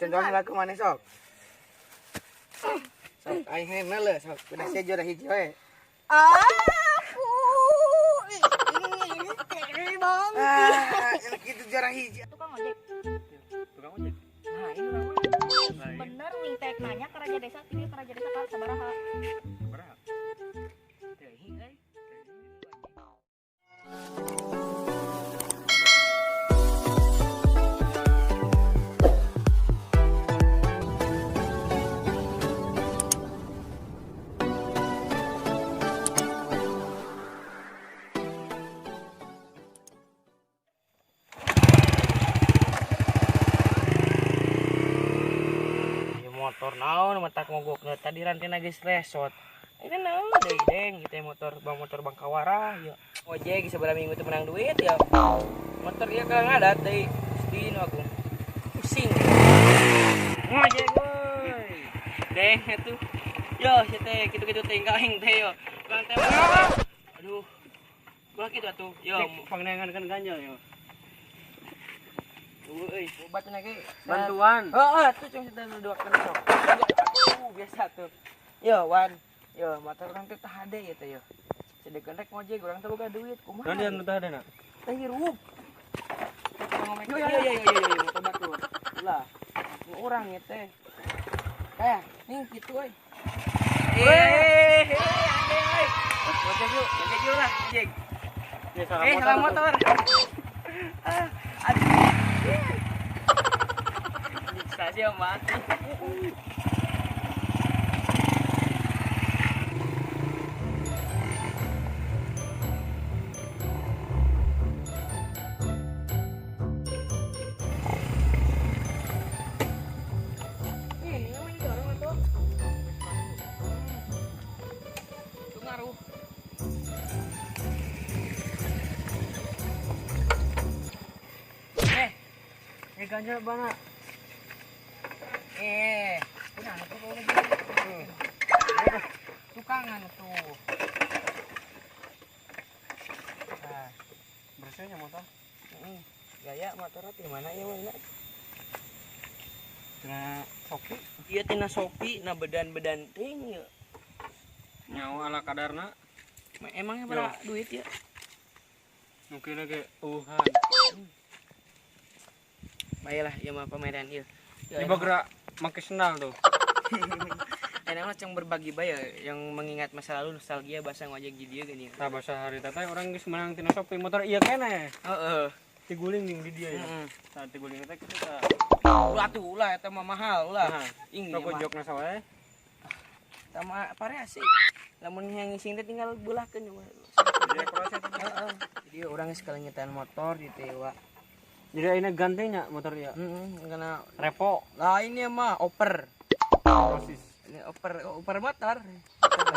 Contohna lah ke mana sok. Sok aing handle lah sok. Kudu sia juara hiji we. Aku ingin terbang. Ah, kitu juara hiji. Tukang ojek. Tukang ojek. Nah, ini urang. Bener wing tek nanya ke raja desa, ini ke raja desa ka sabaraha. Sabaraha? Teuing euy. Motor naon matak mogokna tadi rantina geus resot. Ini naon deui deng kitu motor bang motor Bangkawara ya. Ojek sabaraha minggu teu menang duit ya. Motor ieu ka ngadat deui. Gusti nu agung. Pusing. Ngojek euy. Deng atuh. Yo sia teh kitu-kitu teh aing teh yo. Urang teh. Aduh. Ulah kitu atuh. Yo pangnengan kan ganjel yo. Euy, obat lagi. Bantuan. Heeh, tuh cuma kita dua kena sok. Biasa tuh. Yo, Wan. Yo, motor urang teh tah hade ieu teh yo. Sedekeun rek ngojek urang teh boga duit kumaha. Naon nu tah hade na? Teh hirup. Yo yo yo yo yo, motor batur. Ulah. Nu urang ieu teh. Kayak ning kitu euy. Eh, ade euy. Ngojek yuk lah, ngojek. Ya, salah motor. Ah, aduh. Bisa sih mati. Ini namanya dorong atau? Itu ngaruh. Ganjel bana. Kunaon atuh kalau lagi? Tukangan tuh. Nah, bersihnya motor. Gaya motornya di mana ya mana? Tina Shopee. Iya tina Shopee na bedan-bedan ting ya. Nyawa ala kadarna. Emangnya berapa duit ya? Mungkin lagi uhan. Baiklah, ya mah pameran ieu. Ini bergerak make sendal tuh. Enak mah cang berbagi bae ya, yang mengingat masa lalu nostalgia bahasa ngojek di dieu gini. Tah bahasa hari teh urang geus meunang tina Shopee motor ieu keneh. Heeh. Tiguling jeung di dieu ya. Tah tiguling teh kitu tah. Ulah tuh ulah eta mah mahal ulah. Ing rokok jokna sawae. Tah variasi. Lamun yang ngising teh tinggal beulahkeun juga. Heeh. Jadi urang geus kalengitan motor di teh wa. Jadi ini gantinya motor ya? Karena repo. Lah ini mah oper. Proses. Ini oper motor.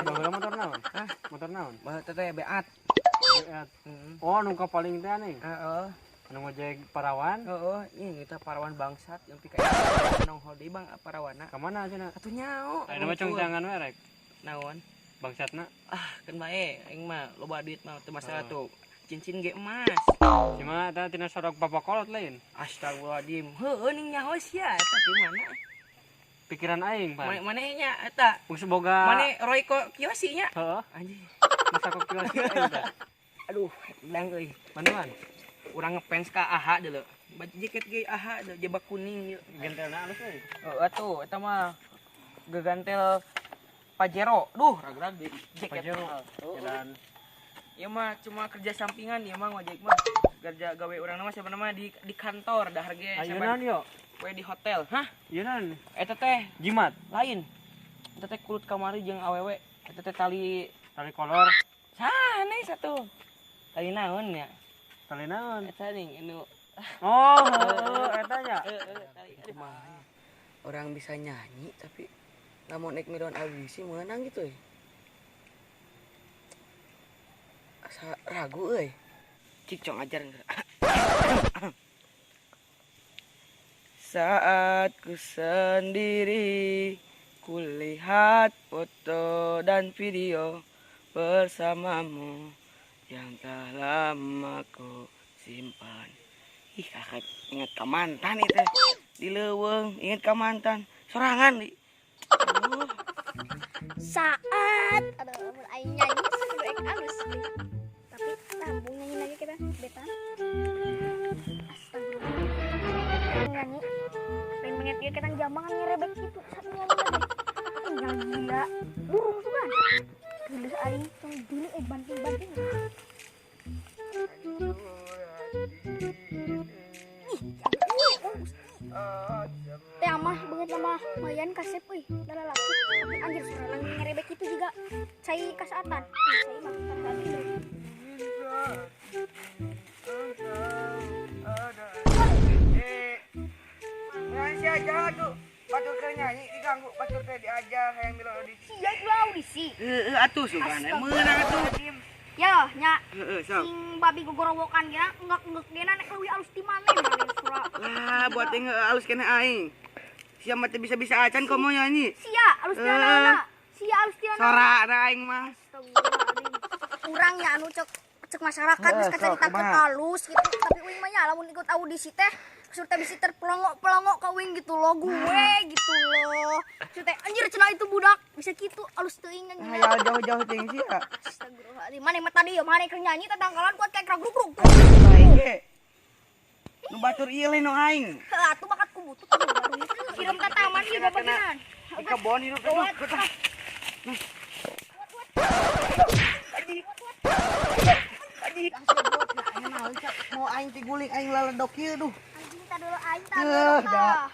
Baheula motor naon? Hah? Motor naon? Baheula teh Beat. Beat. Oh, nu ka paling teh aneh. Heeh. Anu ngojek parawan? Heeh, ini kita parawan bangsat yang pika nongol deui bang parawana. Ka mana cenah? Atuh nyao. Ayeuna mah cungcangan we rek. Naon? Bangsatna. Ah, keun bae aing mah loba duit mah teu masalah tuh. Cincin ge emas. Cuma eta tina sorok bapak kolot lain. Astagfirullahaladzim. Heueuh ning nyaho sia eta di mana? Pikiran aing, Pan. Mane nya eta? Geus boga. Mane Royko Kiyoshi nya? Heeh. Anjing. Masa kok Kiyoshi aing teh. Aduh, belang euy. Bantuan. Urang ngefans ka AHA deuleu. Baju jaket ge AHA deuleu jebak kuning ieu. Gentelna alus euy. Heeh atuh eta mah gegantel Pajero. Duh, rag-rag di jaket. Pajero. Dan ieu mah cuma kerja sampingan ieu mah ngojek mah. Kerja gawe urang mah siapa nama di kantor dahar ge. Ayeuna naon yo? We di hotel. Hah? Ieu naon? Eta teh jimat. Lain. Eta teh kulut kamari jeung awewe. Eta teh tali kolor. Sanes satu. Tali naon ya? Tali naon? Eta ning anu. Oh, heeh eta nya. Heeh, tali. Kumaha. Orang bisa nyanyi tapi lamun naik miluan audisi meunang gitu ya. Asa ragu euy. Cik cong ajar. Saat ku sendiri, kulihat foto dan video bersamamu yang telah lama ku simpan. Ih, kakak ingat ke mantan itu. Di leuweung inget ka mantan. Sorangan di. Saat aduh mun aing nyanyi kudu ek alus. Tapi lambung nyanyi lagi kita betan. Astagfirullah. Nyanyi. Lain menit ieu kita jambangan ngerebek kitu saat nyanyi lagi. Yang gila burung tuh kan. Geuleuh aing tong dulu banting-banting. Teh amah banget lama mayan kasep euy lalaki tapi anjir suara ngerebek itu juga cai kasaatan cai mah lagi. Nyanyi aja tuh batur keur nyanyi diganggu batur teh diajar hayang milu audisi. Sia itu audisi. Heeh atuh sugan meunang atuh. Ya nya. Heeh sok. Sing babi gogorowokan gena enggak-enggak gena nek leuwih alus ti maneh maneh sura. Lah buat teh alus keneh aing. Sia mah teh bisa-bisa acan komo nyanyi. Sia alus ti anak. Sia alus ti anak. Sora aing mah. Urang ya anu cek masyarakat geus kacaritakeun alus gitu tapi uing mah nya lamun ikut audisi teh sur teh bisi terpelongok-pelongok ka uing gitu loh gue gitu loh. Sur teh anjir cenah itu budak bisa kitu alus teuing nyanyi. Hayal jauh-jauh teuing sia. Astagfirullahaladzim. Maneh mah tadi ya maneh keur nyanyi tatangkalan kuat kayak kragruk-gruk. Aing ge. Nu batur ieu lain nu aing. Heuh atuh bakat ku butut kirim ka taman ieu babagian. Di kebon hidup aduh. Mau aing tiguling aing laledok ieu duh. Anjing ta dulu aing ta dulu tah.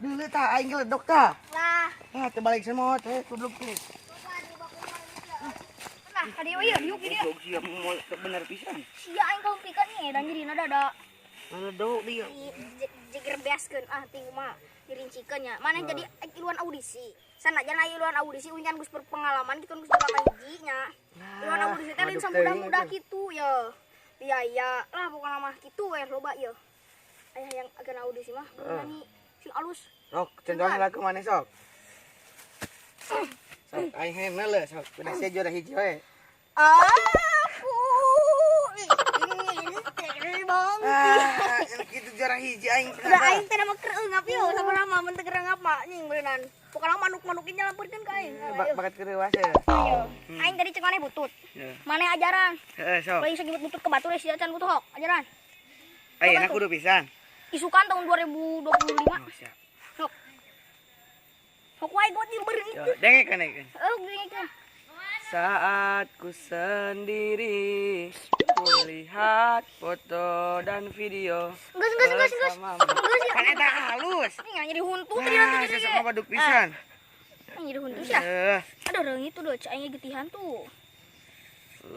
Dulu tah aing geledok tah. Lah. Ah teu balik semua teh goblok tuh. Nah, ka dieu ieu diuk ieu. Goblok sia moal bener pisan. Sia aing kaupikeun nih dan jirina dada. Laledok dieu. Jeger beaskeun ah ting mah dirincikeun nya. Maneh jadi iluan audisi. Sanajan aya iluan audisi uing kan geus berpengalaman kitu geus berapa hiji nya. Iluan audisi teh lain samudah-mudah kitu ya. Biaya lah pokokna mah kitu we loba ieu. Aya yang agan audisi mah nyanyi sing alus. Sok contohna lagu maneh sok. Sok aing heuna leuh sok kudu sia juara hiji we. Aku ingin terbang. Ah, kitu juara hiji aing. Udah aing teh mah keur eungap ieu sabaraha mun teu keur mah nying beuneunan. Pokokna manuk-manukin nyalampurkeun ka aing. Bakat keur reuas ya. Aing tadi cek maneh butut. Maneh ajaran. Heeh sok. Lain segibut butut ke batur sia can butuh hok ajaran. Ayeuna kudu pisan. Isukan tahun 2025. Oh, siap. Sok. Sok wae got dibeureun itu. Dengekeun dengekeun. Heuh dengekeun. Saat ku sendiri kulihat foto dan video. Geus geus geus geus. Geus kan eta halus. Ini nyeri huntu tadi nanti. Nah, sesuk baduk pisan. Nyeri huntu sia. Aduh reung itu doh aing getihan tuh.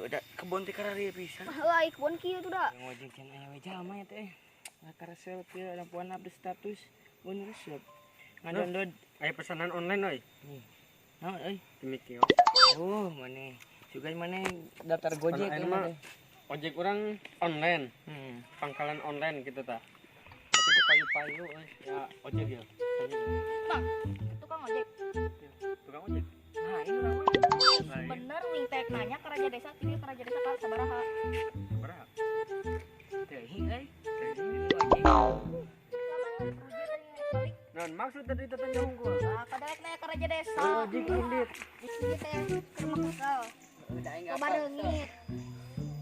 Udah kebon teh kararieu pisan. Heuh ai kebon kieu tuh da. Ngojek can aya we jalma ya teh. Lakar selfie lampuan update status mun resep. Ngadownload aya pesanan online euy. Naon euy? Demikian. Oh, maneh. Sugan maneh daftar Gojek ya mah. Ojek orang online. Pangkalan online gitu ta. Tapi teu payu-payu euy. Ya ojek ya. Bang, tukang ojek. Tukang ojek. Nah, ini urang mah. Bener wing tek nanya ke raja desa, ini ke raja desa ka sabaraha? Sabaraha? Teuing euy. Naon maksud tadi tetangga unggul? Ah, kadarek nanya ke raja desa. Ojek indit. Ieu teh keur mah kesel. Loba reungit.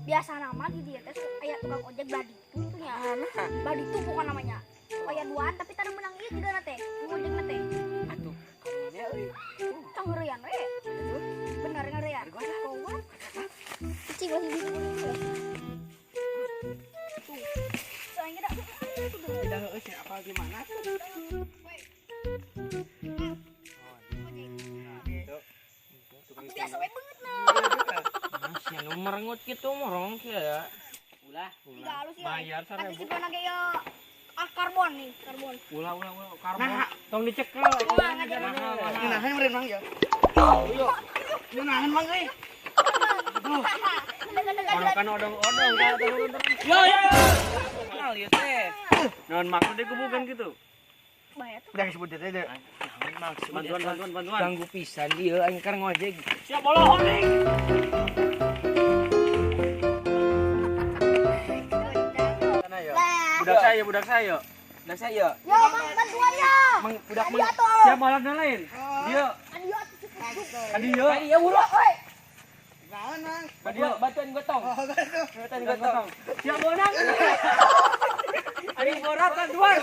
Biasa nama di dieu teh aya tukang ojek badi itu nya. Badi itu bukan namanya. Aya duaan tapi tara menang ieu jigana teh. Ojekna teh. Atuh, karunya euy. Tong ngeureyan we. Bener ngeureyan. Kuat. Cicing masih bisa. Tuh. Soalnya da Tidak heueuh sih apal di mana tuh. Aku biasa we beungeut nah. Masih nu merengut kitu morong kieu ya. Ulah, Tiga halus ya. Bayar Tapi 1000. si ge ya ah karbon nih, karbon. Ulah ulah ulah karbon. Nah. Tong dicekel. Ulah ngajaran. Ngeunaheun meureun Mang ya. Ngeunaheun Mang euy. Orang kan odong-odong ka turun turun. Yo yo. Kenal ieu teh. Naon maksud dikubukan gitu? Bahaya tuh. Udah disebut teh deh. Maksud Bantuan bantuan bantuan. Ganggu pisan ieu aing keur ngojek. Siap bolohon nih. Lah. Budak saya. Nah saya. Yo, Mang bantuan ya. Mang budak mang. Siap malam lain. Dia. Adio atuh. Adio. Adio buru. Oi. Naon, Mang? Bantuan, bantuan gotong. Oh, bantu. Bantuan gotong. Siap bonang. Ari borat bantuan.